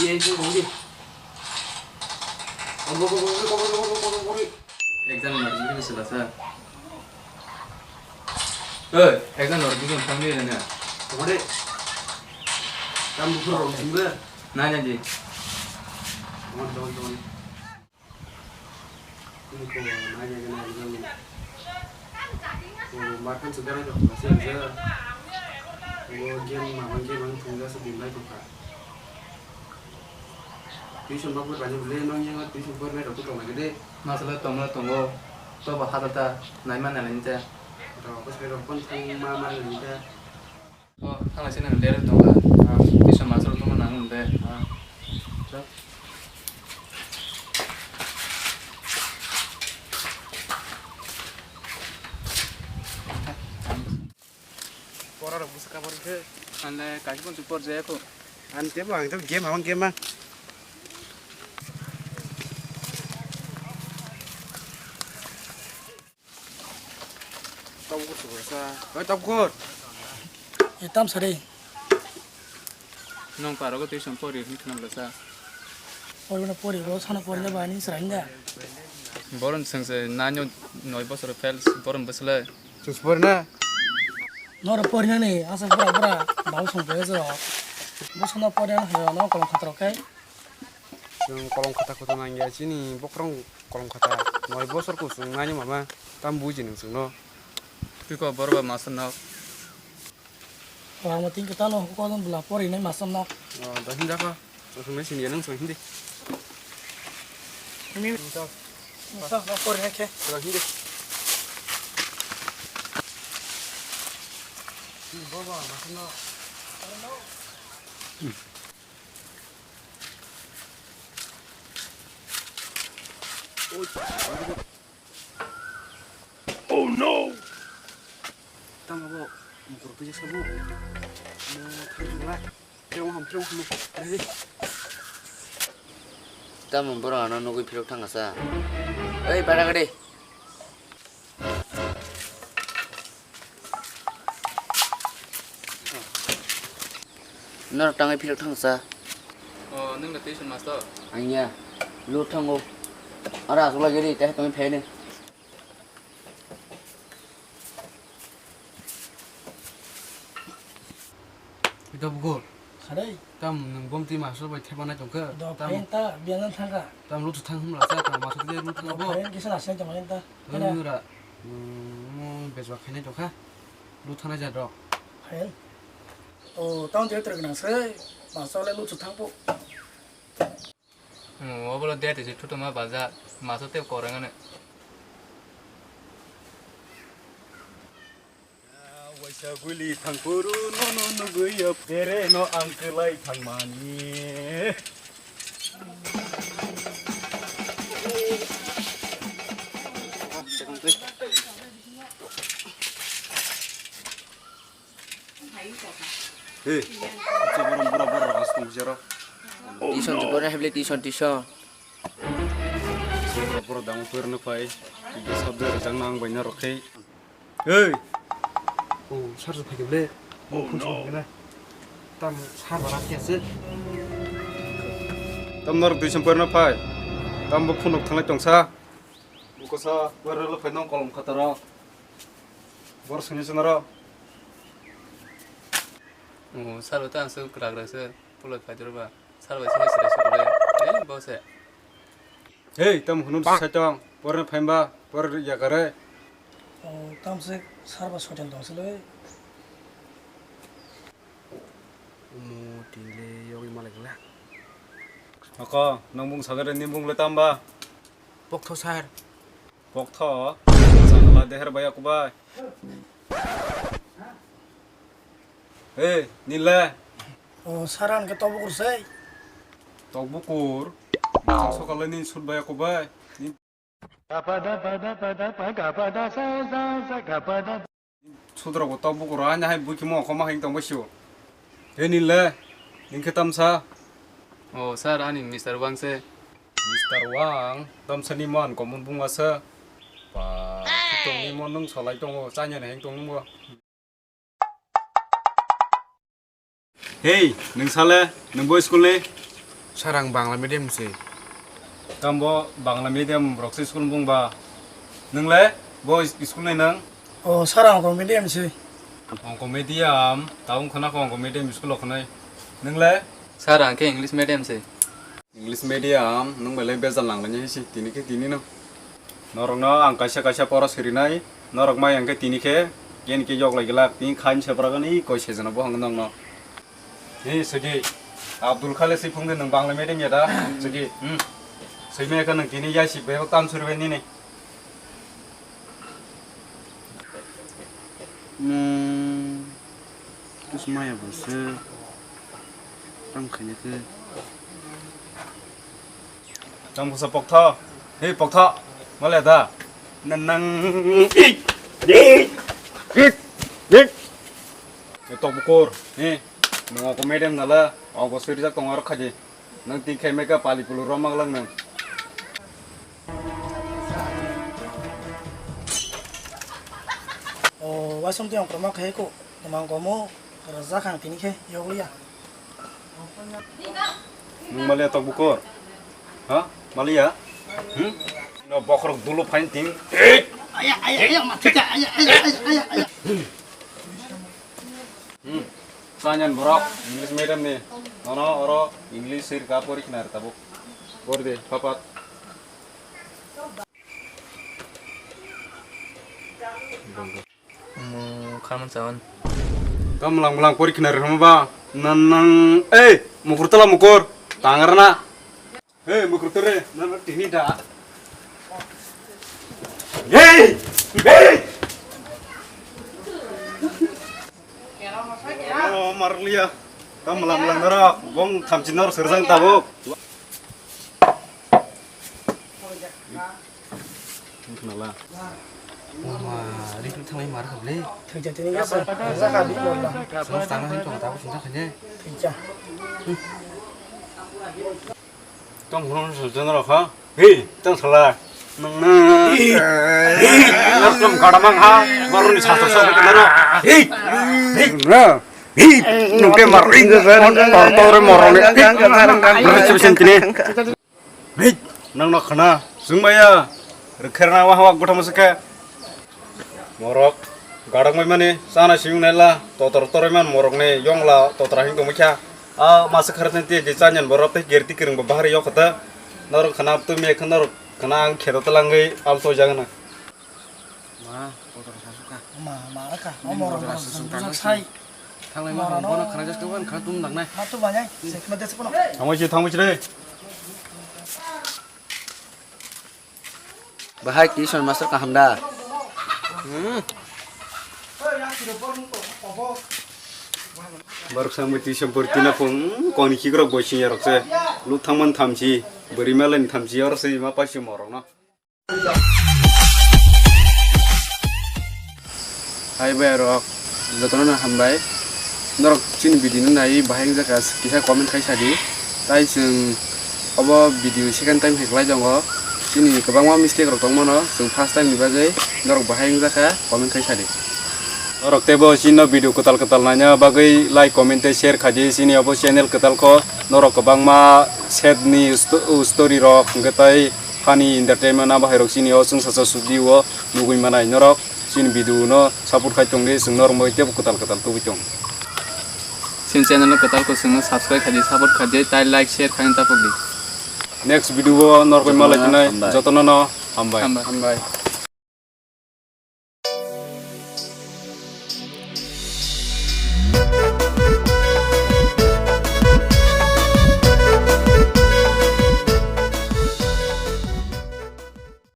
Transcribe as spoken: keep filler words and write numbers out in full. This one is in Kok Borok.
Ye, ye, ye, ye. Kobor, kobor, kobor, kobor, kobor, kobor. Exam notification sila sa. Oi, exam notification phone ni rene. Kobor de. Tam bukur rong sumbe. Na, na, ji. Kobor, kobor, kobor. Ini ko nanya kena exam ni. Ko makan sekarang dah masih aja. Ko game mama game ang tunggu sedih lagi kok. Tuition ba pura ni bole nong yang tuition pura ni rok tong lagi de. Masala tong la tongo. To ba hata ta nai man nai ta. Rok ko sai rok kon thang ma ma ni ta. O thang la sini der tong la. Tuition master tong nang de. Pora rok busa kabor khe. Ande kaisa pun tu por jaya ko. Ante bo ang to game hamang game ma. Tabuk ko sa. Oi tabuk ko. Etam sare. Nong paro ko tuition pori hin khna bla sa. Pori na pori bo sana pori na ba ni sra inda. Boron sengse nanyo noi bosor fail boron bosle. Sus pori na. Noro pori na ni asa bra bra. Bau song pori so. Bo sana pori na ho no kolom khatro kai. Chwng kolom khata khata nangya chini bokrong kolom khata noi bosor kusung nani mama tam buji nung chwngno. Piko borba masuk nok. Lama tin kita no ko don bela pori nai masuk nok. Oh, dah hinda ka. Langsung nai sini nang sung hindi. Ini. Masuk nok pori nai ke. Dah hindi. Ini borba masuk nok. Oh no! Tamo bo mukuru pijak sabu. Mo thang thang la. Tamo borok ano nugui philok thang asa. Oi, para gade. Norok tangwi philok thangsa. O, nwng da tuition master? Ang ya. Lu thango. Ara aswk lagi ri, teh tongwi phaini. Ito bugo. Kharwi. Tam nwng bomti master bai thepana tongkha. Do Tam phain ta bianan thangka. Tam lutu thang hum rasa tam master dia lutu Do thang bo. Phain kisa nasai tong ta. Nwng ra. Nwng bejwa khainai tongkha. Lu thana ja do. Phain. O, tam je trek nang se. Master le lutu thang bo. Hmm, obo le date se thutuma baja, maso te koreng ane. Waisa guli thangkuru nono nugui ya pere no ang kelai thangmani. Hey, acha borok bura bura rok aswk tong jero. Tison jubor hebli tison tison. Bura bura dang pur no phai. Bwsa bwrwi jang nang bai na rok khe. Hey. O sar sa phai bole. O phun sa phai na. Tam sar bara kya se. Tam nor tison pur no phai. Tam bo phun rok thanglai tong sa. Buko sa bura lo phai nong kolom khataro. Bor sini sini ro. O sar ta ang se krak krak se pulai phai doro ba. Sar bai sini sira sukule. Ei bo se. Hey, tam hunun sa tong. Bor ne phaimba, bor ya kare. O tam se sar ba sotel tong se le. Umo tinle yogi malai gla. Ako, nang bung sagare ni bung le tamba. Pokto sar. Pokto, sangla deher baya kubai. Hey, nile. O, saran ke tobo kursai. Tok bukur. Sokale ni sut baya kubai. Sudrok bo tok bukur ani hai buki mo khoma hai tong basio. He nile, ningke tamsa. O sir, ani Mister Wang se. Mister Wang, tamsa ni man komon bung asa. Pa, tong ni mo nung salai tongo, chanya na heng tong nung bo. Hey, nung sale, nung bo school ni? Sir, ang Bangla medium se. Tamo Bangla medium rok se school bung ba? Nung le bo is-, school ni nung? O, sir, ang Ongko medium se. Ongko medium, ta wng khna kho Ongko medium school o khnai. Nung le? Sir, ang khe English medium se. English medium, nung belai bejal nang laini si, tini khe tini no. Norok no ang kaisa kaisa pora sirinai, norok mai ang khe tini khe, yen khe yok lai glak, tini khain se pora gani koi se jana bo hang nong no. Hi, Suji, Abdul Khale si phung de nung Bangla medium ya da, Suji, hmm. Sui me kha nung tini ya si bebak tam suri bai nini. Hmm, tus maya bo se, tam khaini khe. Tamo sa pokthok. Hei, pokthok. Male da. Nang, nang. Tok bukur. Hei. Nung ako medium nala. Ako suri jak tong arok khaji. Nang tin khai meka pali pulu romang lang nang. O, wasung tiang kromo khai ko. Tamang komo. Raja khang tini khe. Yoglia. Nung maliya tok bukur? Ha? Maliya? Hmm? No bokhorok dulu phain tin. Aya, aya, aya, ma thika, aya, aya, aya, aya, aya. Hmm. Sanyan borok, English medium ni. Nono oro English sir ka pori khinar tabuk. Bor de, papat. Omo khamang chawan. Tamo lang lang pori khina rwma ba. Nan nang, ei, mukur tala mukur. Tangar na. Hei, mukur tore, nan tini da. Hei, hei. Oh, marliya. Tamo lang lang dara, bong thamchi nor serjang tabuk. Khnala. Oma, ri thang thanglai mar kha ble. Thangja tini gasa. Gasa ka bi molla. Sama tang hin tong ta ko sung ta khane. Thangja. Tong hron so jan ro kha. Hei, tang sala. Nang na. Nang tum kada mang ha. Baru ni satu satu kena ro. Hei. Hei. Hei. Nung ke mar. Tor tor morong ni. Nang sini. Hei, nang no khna, chwng maya, rwkherna wa hawa gotha masa khe. Morok, gadok mai mani, chana siyung naila, totor toroi man morok ni yongla totra hing tongmai kha. A masa kharteng ti je chanyan borok tei gerti kwrwng bo bahari yok kha ta. Norok khna tu me khna norok khna ang kheto talangwi alto jagana. Ma, kotor sasuk kha. Ma, ma kha. Nini kotor sasuk kha. Sai. Thanglai ma, bono khana jas khe wan khana tum dangnai. Ma tu banai, se khna jas kono. Thangbai se, thangbai se re. Bahai tuition master kaham da? Hmm. Borok samwi tuition pori tina phung, koni khikrok boising yarok se. Lu thangman thamchi, bwrwi malani thamchi, oro se ma pasi morok no. Hai bai rok, jotono no hambai. Norok chini video no nai bahai wngjakha kisa comment khai sadi. Tai chwng obo video second time hai kwlai tongo. Chini kwbangma mistake rok tongmano, chwng first time ni bagwi norok bahai wngjakha comment khai sadi. Norok teibo chini no video kwtal kwtal naina bagwi like, comment tei share khaidi. Chini obo channel kwtal kho, norok kwbangma sad ni sto-, story rok hwnkhe tai funny entertainment abo hai rok chini o chwngsacha studio o nugwi manai norok chini video no support khai tongdi, chwng norok bai teibo kwtal kwtal tubui tong. Chini channel no kwtal kho chwngno subscribe khaidi, support khaidi, tai like, share khaina tapokdi. Next video o norok bai malai thanai, hambai. Jotono no hambai. Hambai. Hambai.